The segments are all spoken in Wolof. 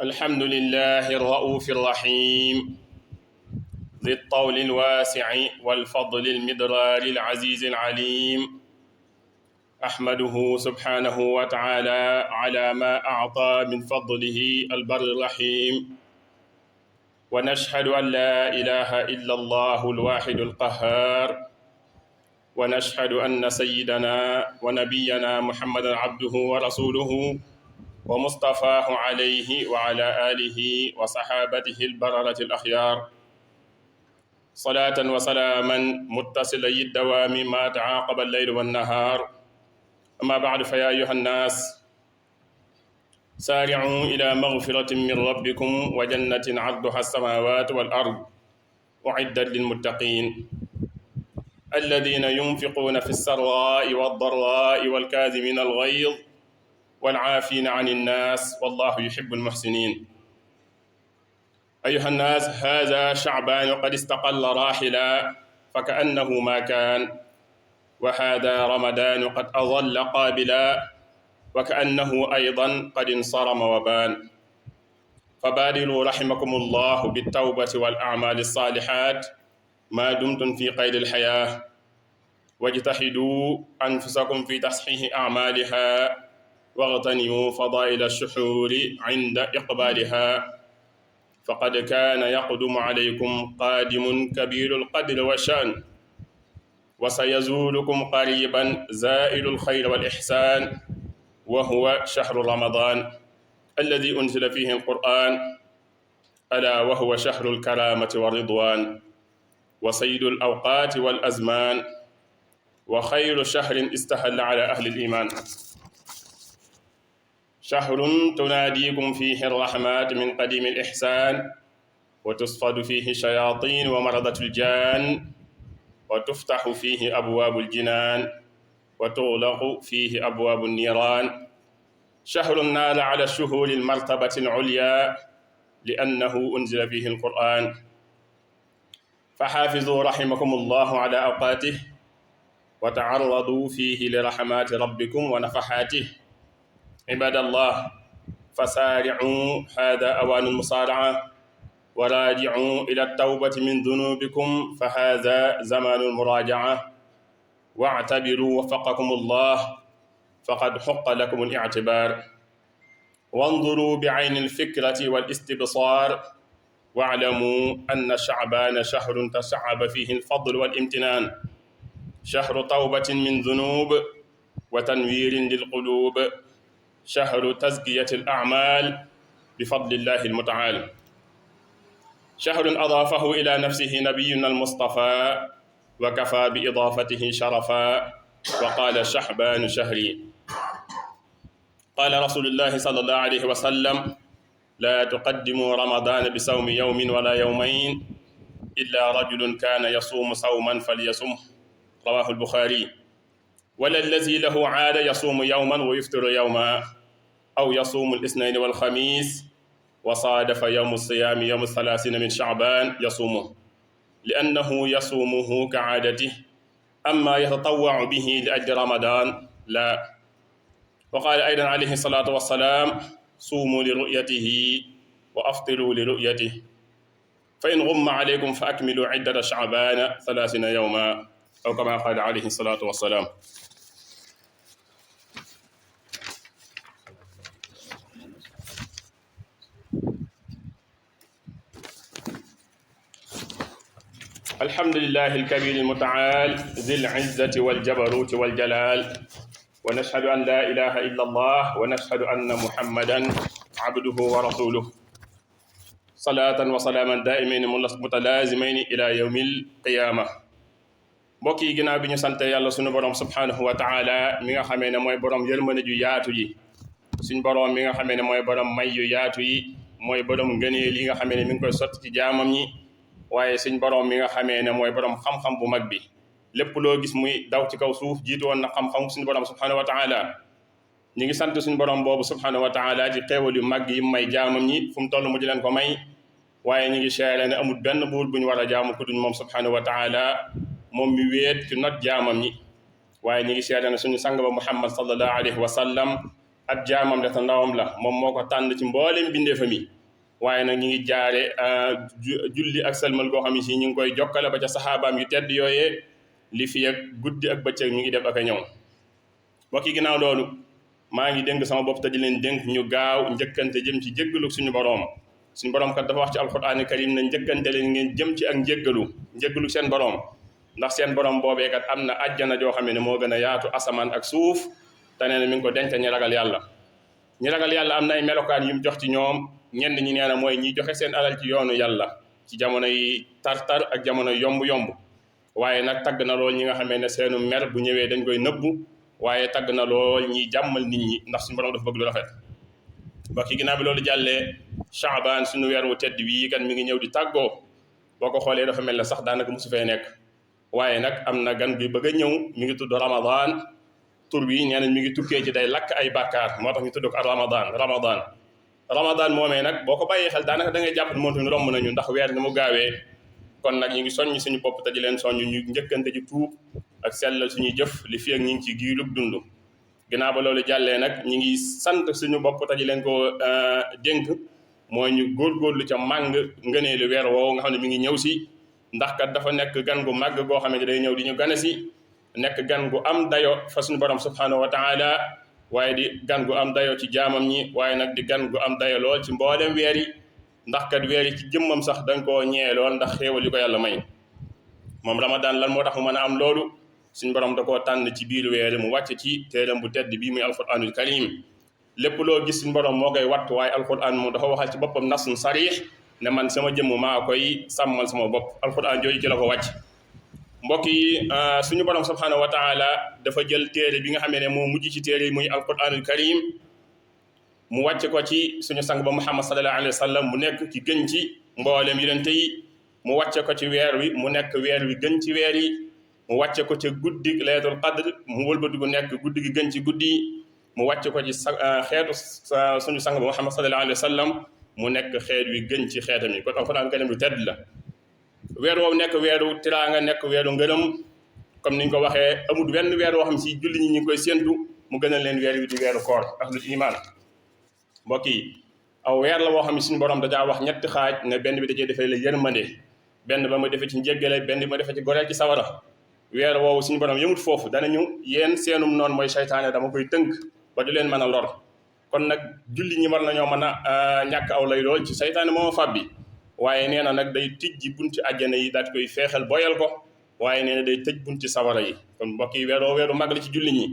الحمد لله الرؤوف الرحيم ذي الطول الواسع والفضل المدرار العزيز العليم. أحمده سبحانه وتعالى على ما أعطى من فضله البر الرحيم، ونشهد أن لا إله إلا الله الواحد القهار، ونشهد أن سيدنا ونبينا محمدا عبده ورسوله ومصطفاه عليه وعلى آله وصحابته البررة الأخيار، صلاة وسلاما متصلي الدوام ما تعاقب الليل والنهار. أما بعد، فيا أيها الناس سارعوا إلى مغفرة من ربكم وجنة عرضها السماوات والأرض أعدت للمتقين الذين ينفقون في السراء والضراء والكاظمين الغيظ والعافين عن الناس والله يحب المحسنين. أيها الناس، هذا شعبان قد استقل راحلا فكأنه ما كان، وهذا رمضان قد أظل قابلا وكأنه أيضا قد انصرم وبان. فبادروا رحمكم الله بالتوبة والأعمال الصالحات ما دمتم في قيد الحياة، واجتهدوا أنفسكم في تصحيح أعمالها، واغتنموا فضائل الشحور عند إقبالها، فقد كان يقدم عليكم قادم كبير القدر والشأن، وسيزولكم قريبا زائل الخير والإحسان، وهو شهر رمضان الذي أنزل فيه القرآن، ألا وهو شهر الكرامة والرضوان، وسيد الأوقات والأزمان، وخير شهر استهل على أهل الإيمان. شهر تناديكم فيه الرحمات من قديم الإحسان، وتصفد فيه شياطين ومرضة الجان، وتفتح فيه أبواب الجنان، وتغلق فيه أبواب النيران. شهر نال على الشهور المرتبة العليا لأنه أنزل فيه القرآن. فحافظوا رحمكم الله على أوقاته، وتعرضوا فيه لرحمات ربكم ونفحاته. عباد الله، فسارعوا، هذا أوان المصارعة، وراجعوا إلى التوبة من ذنوبكم فهذا زمان المراجعة، واعتبروا وفقكم الله فقد حق لكم الاعتبار، وانظروا بعين الفكرة والاستبصار، واعلموا أن شعبان شهر تشعب فيه الفضل والامتنان، شهر توبة من ذنوب وتنوير للقلوب، شهر تزكية الأعمال بفضل الله المتعال، شهر أضافه إلى نفسه نبينا المصطفى وكفى بإضافته شرفا، وقال شعبان شهري. قال رسول الله صلى الله عليه وسلم: لا تقدموا رمضان بصوم يوم ولا يومين إلا رجل كان يصوم صوما فليصمه، رواه البخاري. ولا الذي له عادة يصوم يوما ويفطر يوما، أو يصوم الاثنين والخميس وصادف يوم الصيام يوم 30 من شعبان يصومه، لأنه يصومه كعادته، أما يتطوع به لأجل رمضان لا. وقال أيضا عليه الصلاة والسلام: صوموا لرؤيته وأفطروا لرؤيته، فإن غم عليكم فأكملوا عدة شعبان 30 يوما، أو كما قال عليه الصلاة والسلام. الحمد لله الكبير المتعال ذي العزة والجبروت والجلال، ونشهد أن لا إله إلا الله، ونشهد أن محمدا عبده ورسوله، صلاة وسلاما دائمين متلازمين إلى يوم القيامة. mbokk yi, ginnaaw bi ñu sante yàlla sunu borom subhanahu wa taala mi nga xamee ne mooy borom yërmande ju yaatu ji, suñ borom mi nga xamee ne mooy borom may yu yaatu yi, mooy borom ngëneel yi nga xamee ne mi ngi koy sotti ci jaamam ñi, waaye suñ borom mi nga xamee ne mooy borom xam-xam bu mag bi. lépp loo gis muy daw ci kaw suuf jiitu woon na xam-xam suñu borom subhanahu wa taala. ñi ngi sant suñu borom boobu subhanahu wa taala ci xéewal yu mag yi may jaamam ñi fu mu toll mu di leen ko may, waaye ñi ngi seere ne amul benn buur bu ñu war a jaamu ku dul moom subhanahu wa taala, moom mi wéet ci not jaamam ñi. waaye ñi ngi seere ne suñu sang ba Muhammad sallallahu alayhi wa sallam ab jaamam la te ndawam la moom moo ko tànn ci mboolem bindeefam yi waaye nag ñu ngi jaare julli ak salmal goo xam ne si ñu ngi koy jokkale ba ca saxaabaam yu tedd yooyee li fi ak guddi ak bëccëg ñu ngi def ak a ñëw mbokk yi ginnaaw loolu maa ngi dénk sama bopp te di leen dénk ñu gaaw njëkkante jëm ci jéggalu suñu boroom kat dafa wax ci alquraan karim na njëkkante leen ngeen jëm ci ak njéggalu seen boroom ndax seen boroom boobee kat am na àjjana joo xam ne moo gën a yaatu asamaan ak suuf te nee na mi ngi ko denc ñi ragal yàlla am na ay melokaan yu mu jox ci ñoom ñenn ñi nee na mooy ñiy joxe seen alal ci yoonu yàlla ci jamono yi tar-tar ak jamono yomb-yomb waaye nag tagg na lool ñi nga xamee ne seenu mer bu ñëwee dañ koy nëbbu waaye tagg na lool ñiy jàmmal nit ñi ndax suñu borom dafa bëgg lu rafet mbokk yi ginnaaw bi loolu jàllee Chaabaan suñu weer wu tedd wii kan mi ngi ñëw di tàggoo boo ko xoolee dafa mel ne sax daanaka mosu fee nekk waaye nag am na gan bi bëgg a ñëw mi ngi tudd Ramadan tur bi nee nañ mi ngi tukkee ci day lakk ay bàkkaar moo tax ñu tudd ko Ramadan moomee nag boo ko bàyyee xel daanaka da ngay jàpp moom tamit romb nañu ndax weer ni mu gaawee kon nag ñu ngi soññ suñu bopp te di leen soññ ñu njëkkante ji tuub ak sellal suñuy jëf li fi ak ñu ngi ci giirug dund ginnaaw ba loolu jàllee nag ñu ngi sant suñu bopp te di leen ko dénk mooy ñu góorgóorlu ca màng ngëneelu weer woowu nga xam ne mi ngi ñëw si ndax kat dafa nekk gan gu màgg goo xam ne day ñëw di ñu gane si nekk gan gu am dayo fa suñu borom subhanahu wa taala waaye di gan gu am dayo ci jaamam ñi waaye nag di gan gu am dayo lool ci mboolem weer yi ndax kat weer yi ci jëmmam sax dañ koo ñee lool ndax xéewal yu ko yàlla may moom Ramadan lan moo tax mu mën a am loolu suñ borom da koo tànn ci biir weer mu wàcc ci téeram bu tedd bii muy alquranul karim lépp loo gis suñ borom moo koy wattu waaye alquran moom dafa waxal ci boppam nasun sarix ne man sama jëmm maa koy sàmmal sama bopp alquran jooju ci la ko wàcc mbokk yi suñu borom subhanahu wa taala dafa jël téere bi nga xamee ne moo mujj ci téere yi muy alquranul karim mu wàcce ko ci suñu sang ba muhammad sallallahu alayhi wa sallam mu nekk ki gën ci mboolem yonente yi mu wàcce ko ci weer wi mu nekk weer wi gën ci weer yi mu wàcce ko ci guddi laylatul qadr mu wëlbatiku nekk guddi gi gën ci guddi yi mu wàcce ko ci xeetu suñu sang ba muhammad sallallahu alayhi wa sallam mu nekk xeet wi gën ci xeetam yi kon alquran karim lu tedd la weer woowu nekk weeru tiraanga nekk weeru ngërëm comme niñ ko waxee amul wenn weer woo xam si julli ñi ñu ngi koy séentu mu gënal leen weer wi di weeru koor ahlul iman mbokk yi aw weer la woo xam ne suñu borom dajaa wax ñetti xaaj ne benn bi da cee defee la yërmande benn ba ma defee ci njéggale benn bi ma defee ci goreel ci sawara weer woowu suñu borom yëmut foofu danañu yéen seenum noonu mooy saytaane dama koy tënk ba du leen mën a lor kon nag julli ñi war nañoo mën a ñàkk aw lay lool ci saytaane moo fàbbi waaye nee na nag day tijji bunti àjjana yi daal di koy feexal boyal ko waaye nee na day tëj bunti sawara yi kon mbokk yi weeroo weeru mag la ci julli ñi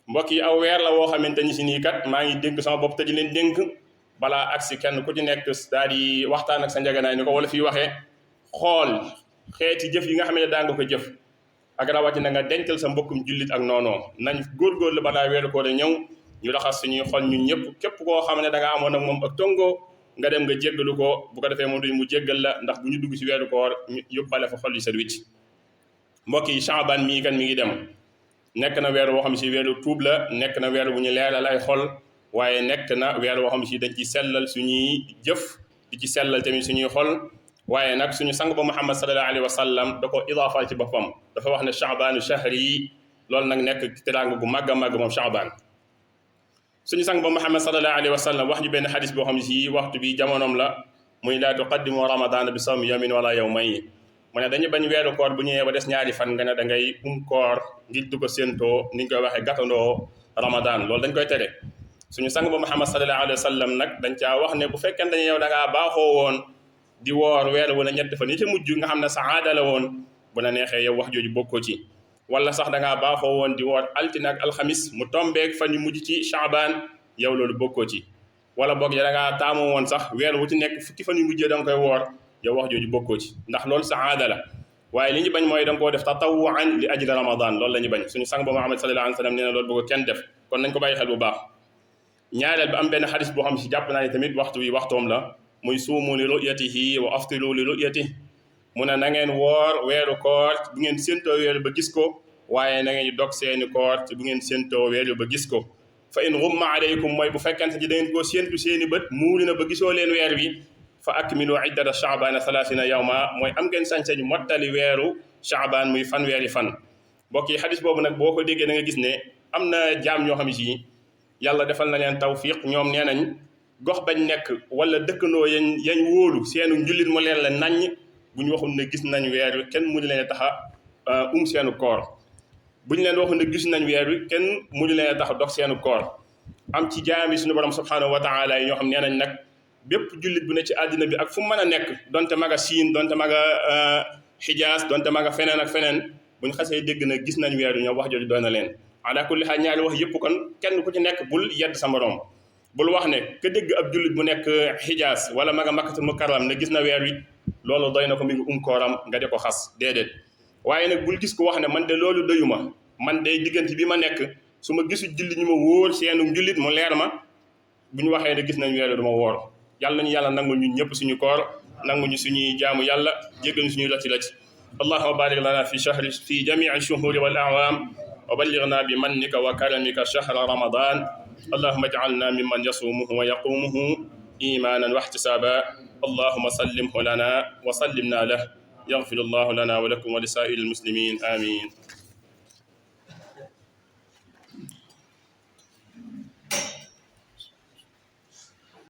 mbokk yi aw weer la woo xamante ni si nii kat maa ngi dénk sama bopp te di leen dénk balaa agsi kenn ku ci nekk daal di waxtaan ak sa njaganaay ni ko wala fii waxee xool xeeti jëf yi nga xam ne daa nga ko jëf ak rawatina nga dencal sa mbokkum jullit ak noonoo nañ góorgóorlu balaa weeru koor ñëw ñu raxas suñuy xol ñun ñëpp képp koo xam ne da nga amoon ak moom ak tongoo nga dem nga jéggalu ko bu ko defee moom duñ mu jéggal la ndax bu ñu dugg ci weeru koor ñu yóbbale fa xol yi set wicc mbokk yi Chaabaan mii kan mi ngi dem nekk na weer woo xam si weeru tuub la nekk na weer bu ñu leeral ay xol waaye nekk na weer woo xam si dañ ci sellal suñuy jëf di ci sellal tamit suñuy xol waaye nag suñu sang ba Muhammad sallallahu alayhi wa sallam da ko idaafal ci boppam dafa wax ne Chaabaanu shahri yi loolu nag nekk teraanga gu màgg a màgg moom Chaabaan suñu sang ba Muhammad sallallahu alayhi wa sallam wax ñu benn xadis boo xam ne si waxtu bi jamonoom la muy laa tuqaddimu ramadana bi sawmi yawmin wala yawmayn mu ne dañu bañ weeru koor bu ñëwee ba des ñaari fan nga ne da ngay koor ngir du ko séentoo ni ñu koy waxee gàttandoo ramadan loolu dañ koy tere suñu sang ba Muhammad sallallahu alayhi wa sallam nag dañ caa wax ne bu fekkee dañu yow da ngaa baaxoo woon di woor weer wala ñetti fan yi ca mujj nga xam ne sa aada la woon bu la neexee yow wax jooju bokkoo ci wala sax da ngaa baaxoo woon di woor altine ak alxamis mu tombeeg fan yu mujj ci Chaabaan yow loolu bokkoo ci wala boog da ngaa taamu woon sax weer wu ci nekk fukki fan yu mujjee da nga koy woor yow wax jooju bokkoo ci ndax loolu sa aada la waaye li ñu bañ mooy da nga koo def tatawuan li ajli ramadan loolu la ñu bañ suñu sang ba Muhammad sallallahu alayhi wa sallam nee na loolu bëgg kenn def kon nañ ko bàyyi xel bu baax ñaareel bi am benn xadis boo xam si jàpp naa ne tamit waxtu wi waxtoom la muy suumu li ru'yatihi wa aftiru li ru'yatihi mu ne na ngeen woor weeru koor bu ngeen séentoo weer ba gis ko waaye na ngeen dog seeni koor bu ngeen séentoo weer ba gis ko fa in ghumma alaykum mooy bu fekkente ni da ngeen koo séentu seeni bët muuri na ba gisoo leen weer wi fa akmilu iddata Chaabana 30 yawma mooy am ngeen sañ-sañ mottali weeru Chaabaan muy fanweeri fan mbokk yi xadis boobu nag boo ko déggee da nga gis ne am na jaam ñoo xam si yàlla defal na leen tawfiq ñoom nee nañ gox bañ nekk wala dëkkandoo yañ wóolu seenu njullit mu leer la naññ bu ñu waxul ne gis nañ weer wi kenn mënu leen taxa seenu koor bu ñu leen waxul ne gis nañ weer wi kenn mënu leen tax dox seenu koor am ci jaam yi suñu borom subhanahu wa taala yi ñoo xam nee nañ nag bépp jullit bu ne ci àddina bi ak fu mu mën a nekk donte maga Siin donte maga Xijaas donte maga feneen ak feneen bu ñu xasee dégg na gis nañ weer wi ñoom wax jooju doy na leen ala kulli xaal ñaari wax yëpp kon kenn ku ci nekk bul yedd sa morom bul wax ne ka dégg ab jullit bu nekk Xijaas wala maga Makkatul Mukarram ne gis na weer wi loolu doy na ko mi ngi kooram nga di ko xas déedéet waaye nag bul gis ko wax ne man de loolu doyuma man de diggante bi ma nekk su ma gisul jullit ñu ma wóor seenu njullit mu leer ma bu ñu waxee ne gis nañ weer wi duma woor yàlla nañu yàlla nangul ñun ñëpp suñu koor nangul ñu suñuy jaamu yàlla jéggal ñu suñuy lati lati allahumma barik lana fi jami'i shuhuri wal a'wam wa ballighna bi mannika wa karamika shahra ramadan allahumma ij'alna mimman yasumuhu wa yaqumuhu imanan wa ihtisaba allahumma sallimhu lana wa sallimna lahu yaghfir allahu lana wa lakum wa li sa'iril muslimin amin